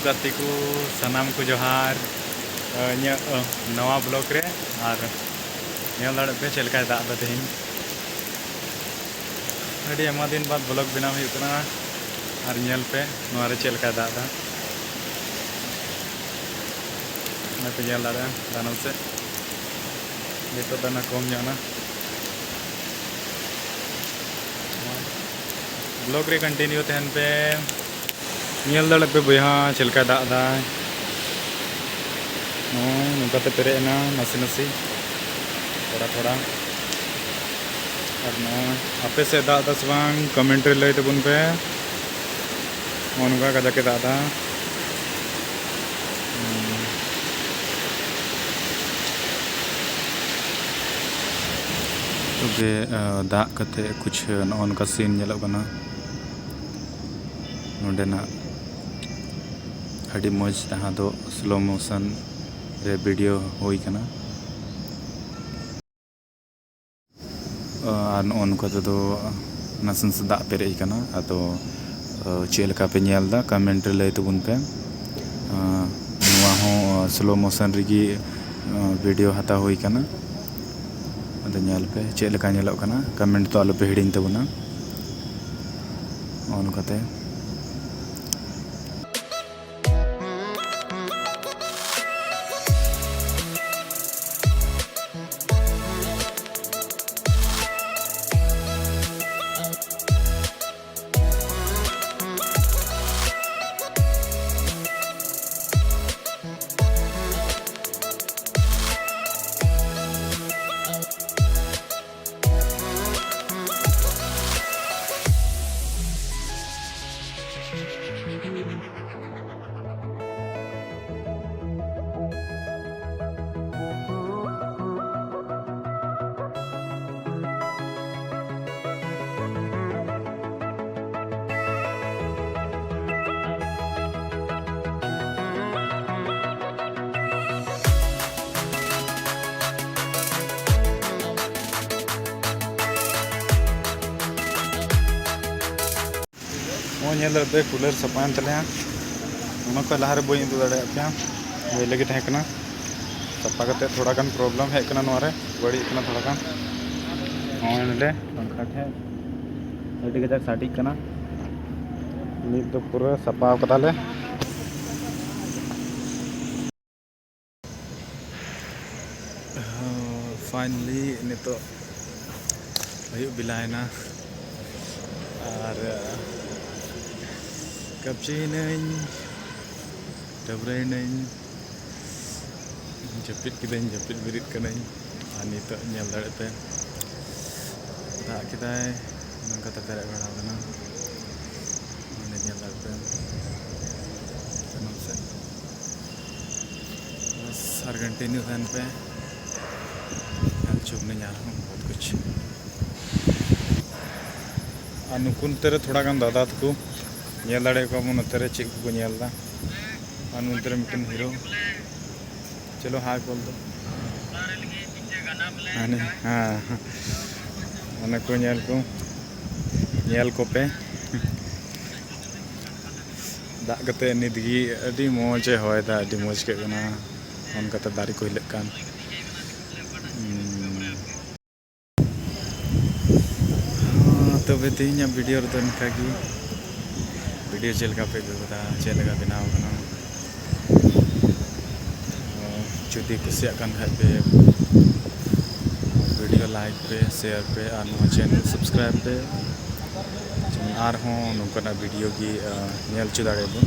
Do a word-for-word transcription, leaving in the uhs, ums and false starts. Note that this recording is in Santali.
ᱜᱟᱛᱮ ᱠᱚ ᱥᱟᱱᱟᱢ ᱠᱚ ᱡᱚᱦᱟᱨ, ᱤᱧᱟᱹᱜ ᱱᱟᱣᱟ ᱵᱞᱚᱜ ᱨᱮ᱾ ᱟᱨ ᱧᱮᱞ ᱫᱟᱲᱮᱭᱟᱜ ᱯᱮ ᱪᱮᱫ ᱞᱮᱠᱟᱭ ᱫᱟᱜ ᱮᱫᱟ ᱛᱮᱦᱮᱧ᱾ ᱟᱹᱰᱤ ᱟᱭᱢᱟ ᱫᱤᱱ ᱵᱟᱫ ᱵᱞᱚᱜ ᱵᱮᱱᱟᱣ ᱦᱩᱭᱩᱜ ᱠᱟᱱᱟ᱾ ᱟᱨ ᱧᱮᱞ ᱯᱮ ᱱᱚᱣᱟ ᱨᱮ ᱪᱮᱫ ᱞᱮᱠᱟᱭ ᱫᱟᱜ ᱮᱫᱟ᱾ ᱚᱱᱟ ᱯᱮ ᱧᱮᱞ ᱫᱟᱲᱮᱭᱟᱜᱼᱟ ᱛᱟᱭᱱᱚᱢ ᱥᱮᱫ᱾ ᱱᱤᱛᱚᱜ ᱫᱚ ᱚᱱᱟ ᱠᱚᱢ ᱧᱚᱜ ᱮᱱᱟ᱾ ᱵᱞᱚᱜ ᱨᱮ ᱠᱚᱱᱴᱤᱱᱤᱭᱩ ᱛᱟᱦᱮᱱ ᱯᱮ᱾ ᱧᱮᱞ ᱫᱟᱲᱮᱭᱟᱜ ᱯᱮ ᱵᱚᱭᱦᱟ, ᱪᱮᱫ ᱞᱮᱠᱟᱭ ᱫᱟᱜ ᱮᱫᱟ᱾ ᱱᱚᱜᱼᱚᱭ ᱱᱚᱝᱠᱟᱛᱮ ᱯᱮᱨᱮᱡ ᱮᱱᱟ ᱱᱟᱥᱮ ᱱᱟᱥᱮ, ᱛᱷᱚᱲᱟ ᱛᱷᱚᱲᱟ᱾ ᱟᱨ ᱱᱚᱜᱼᱚᱭ ᱟᱯᱮ ᱥᱮᱫ ᱫᱟᱜ ᱮᱫᱟ ᱥᱮ ᱵᱟᱝ, ᱠᱚᱢᱮᱱᱴ ᱨᱮ ᱞᱟᱹᱭ ᱛᱟᱵᱚᱱ ᱯᱮ᱾ ᱱᱚᱜᱼᱚ ᱱᱚᱝᱠᱟ ᱠᱟᱡᱟᱠ ᱮ ᱫᱟᱜ ᱮᱫᱟ᱾ ᱛᱚᱵᱮ, ᱟᱸ, ᱫᱟᱜ ᱠᱟᱛᱮ ᱠᱩᱪᱷ ᱱᱚᱜᱼᱚ ᱱᱚᱝᱠᱟ ᱥᱤᱱ ᱧᱮᱞᱚᱜ ᱠᱟᱱᱟ᱾ ᱱᱚᱸᱰᱮᱱᱟᱜ ᱟᱹᱰᱤ ᱢᱚᱡᱽ, ᱡᱟᱦᱟᱸ ᱫᱚ ᱥᱞᱳ ᱢᱳᱥᱚᱱ ᱨᱮ ᱵᱷᱤᱰᱤᱭᱳ ᱦᱩᱭ ᱠᱟᱱᱟ᱾ ᱟᱨ ᱱᱚᱜᱼᱚ ᱱᱚᱝᱠᱟ ᱛᱮᱫᱚ ᱱᱟᱥᱮ ᱱᱟᱥᱮ ᱫᱟᱜ ᱯᱮᱨᱮᱡ ᱠᱟᱱᱟ᱾ ᱟᱫᱚ ᱪᱮᱫ ᱞᱮᱠᱟ ᱯᱮ ᱧᱮᱞ ᱮᱫᱟ, ᱠᱚᱢᱮᱱᱴ ᱨᱮ ᱞᱟᱹᱭ ᱛᱟᱵᱚᱱ ᱯᱮ᱾ ᱱᱚᱣᱟ ᱦᱚᱸ ᱥᱞᱳ ᱢᱳᱥᱚᱱ ᱨᱮᱜᱮ ᱵᱷᱤᱰᱤᱭᱳ ᱦᱟᱛᱟᱣ ᱦᱩᱭ ᱠᱟᱱᱟ᱾ ᱟᱫᱚ ᱧᱮᱞ ᱯᱮ ᱪᱮᱫ ᱞᱮᱠᱟ ᱧᱮᱞᱚᱜ ᱠᱟᱱᱟ, ᱠᱚᱢᱮᱱᱴ ᱫᱚ ᱟᱞᱚ ᱯᱮ ᱦᱤᱲᱤᱧ ᱛᱟᱵᱚᱱᱟ᱾ ᱱᱚᱜᱼᱚ ᱱᱚᱝᱠᱟᱛᱮ᱾ ᱱᱚᱜᱼᱚᱭ ᱧᱮᱞ ᱫᱟᱲᱮᱭᱟᱜ ᱯᱮ, ᱠᱩᱞᱟᱨ ᱥᱟᱯᱷᱟᱭᱮᱱ ᱛᱟᱞᱮᱭᱟ᱾ ᱚᱱᱟ ᱠᱷᱚᱡ ᱞᱟᱦᱟ ᱨᱮ ᱵᱟᱹᱧ ᱩᱫᱩᱜ ᱫᱟᱲᱮᱭᱟᱜ ᱯᱮᱭᱟ, ᱵᱟᱹᱭ ᱞᱟᱹᱜᱤᱫ ᱛᱟᱦᱮᱸ ᱠᱟᱱᱟ᱾ ᱥᱟᱯᱷᱟ ᱠᱟᱛᱮ ᱛᱷᱚᱲᱟ ᱜᱟᱱ problem ᱦᱮᱡ ᱠᱟᱱᱟ, ᱱᱚᱣᱟ ᱨᱮ ᱵᱟᱹᱲᱤᱡ ᱠᱟᱱᱟ ᱛᱷᱚᱲᱟ ᱜᱟᱱ᱾ ᱱᱚᱜᱼᱚᱭ ᱱᱚᱰᱮ ᱯᱟᱝᱠᱷᱟ ᱴᱷᱮᱡ ᱟᱹᱰᱤ ᱠᱟᱡᱟᱠ ᱥᱟᱰᱮᱜ ᱠᱟᱱᱟ᱾ ᱱᱤᱛ ᱫᱚ ᱯᱩᱨᱟᱹ ᱥᱟᱯᱷᱟ ᱠᱟᱫᱟᱞᱮ᱾ Finally ᱱᱤᱛᱚᱜ ᱟᱹᱭᱩᱵ ᱵᱮᱞᱟᱭᱮᱱᱟ ᱟᱨ ᱠᱟᱹᱯᱪᱤᱭᱮᱱᱟᱹᱧ, ᱰᱟᱹᱵᱽᱨᱟᱹᱭᱮᱱᱟᱹᱧ, ᱡᱟᱹᱯᱤᱫ ᱠᱤᱫᱟᱹᱧ, ᱡᱟᱹᱯᱤᱫ ᱵᱮᱨᱮᱫ ᱠᱟᱹᱱᱟᱹᱧ᱾ ᱟᱨ ᱱᱤᱛᱚᱜ ᱧᱮᱞ ᱫᱟᱲᱮᱭᱟᱜ ᱯᱮ, ᱫᱟᱜ ᱠᱮᱫᱟᱭ, ᱱᱚᱝᱠᱟ ᱛᱮ ᱯᱮᱨᱮᱡ ᱵᱟᱲᱟ ᱟᱠᱟᱱᱟ᱾ ᱚᱸᱰᱮ ᱧᱮᱞ ᱫᱟᱲᱮᱭᱟᱜ ᱯᱮ ᱥᱟᱱᱟᱢ ᱥᱮᱫ᱾ ᱵᱟᱥ, ᱟᱨ continue ᱛᱟᱦᱮᱱ ᱯᱮ, ᱧᱮᱞ ᱦᱚᱪᱚ ᱵᱚᱱᱟᱹᱧ ᱟᱨᱦᱚᱸ ᱵᱚᱦᱩᱛ ᱠᱩᱪ᱾ ᱟᱨ ᱱᱩᱠᱩ ᱱᱚᱛᱮ ᱨᱮ ᱛᱷᱚᱲᱟ ᱜᱟᱱ ᱫᱟᱫᱟ ᱛᱟᱠᱚ, ᱧᱮᱞ ᱫᱟᱲᱮᱭᱟᱠᱚᱣᱟ ᱵᱚᱱ ᱱᱚᱛᱮ ᱨᱮ ᱪᱮᱫ ᱠᱚᱠᱚ ᱧᱮᱞ ᱮᱫᱟ᱾ ᱟᱨ ᱱᱚᱛᱮ ᱨᱮ ᱢᱤᱫᱴᱮᱱ hero, ᱪᱚᱞᱚ hi ᱵᱚᱞ ᱫᱚ᱾ ᱦᱟᱱᱮ, ᱦᱮᱸ, ᱚᱱᱟ ᱠᱚ ᱧᱮᱞ ᱠᱚ, ᱧᱮᱞ ᱠᱚᱯᱮ᱾ ᱫᱟᱜ ᱠᱟᱛᱮ ᱱᱤᱛ ᱜᱮ ᱟᱹᱰᱤ ᱢᱚᱡᱽ ᱮ ᱦᱚᱭ ᱮᱫᱟ, ᱟᱹᱰᱤ ᱢᱚᱡᱽ ᱟᱹᱭᱠᱟᱹᱜ ᱠᱟᱱᱟ᱾ ᱚᱱᱠᱟᱛᱮ ᱫᱟᱨᱮ ᱠᱚ ᱦᱤᱞᱟᱹᱜ ᱠᱟᱱ᱾ ᱦᱩᱸ᱾ ᱦᱚᱸ, ᱛᱚᱵᱮ ᱛᱮᱦᱮᱧᱟᱜ video ᱨᱮᱫᱚ ᱤᱱᱠᱟᱹ ᱜᱮ᱾ Video ᱪᱮᱫ ᱞᱮᱠᱟ ᱯᱮ ᱟᱹᱭᱠᱟᱹᱣ ᱠᱮᱫᱟ, ᱪᱮᱫ ᱞᱮᱠᱟ ᱵᱮᱱᱟᱣ ᱠᱟᱱᱟ? ᱡᱩᱫᱤ ᱠᱩᱥᱤᱭᱟᱜ ᱠᱟᱱ ᱠᱷᱟᱡ ᱯᱮ, video like ᱯᱮ, share ᱯᱮ ᱟᱨ ᱱᱚᱣᱟ channel subscribe ᱯᱮ, ᱡᱮᱢᱚᱱ ᱟᱨᱦᱚᱸ ᱱᱚᱝᱠᱟᱱᱟᱜ video ᱜᱮ, ᱟᱸ, ᱧᱮᱞ ᱦᱚᱪᱚ ᱫᱟᱲᱮᱭᱟᱵᱚᱱ᱾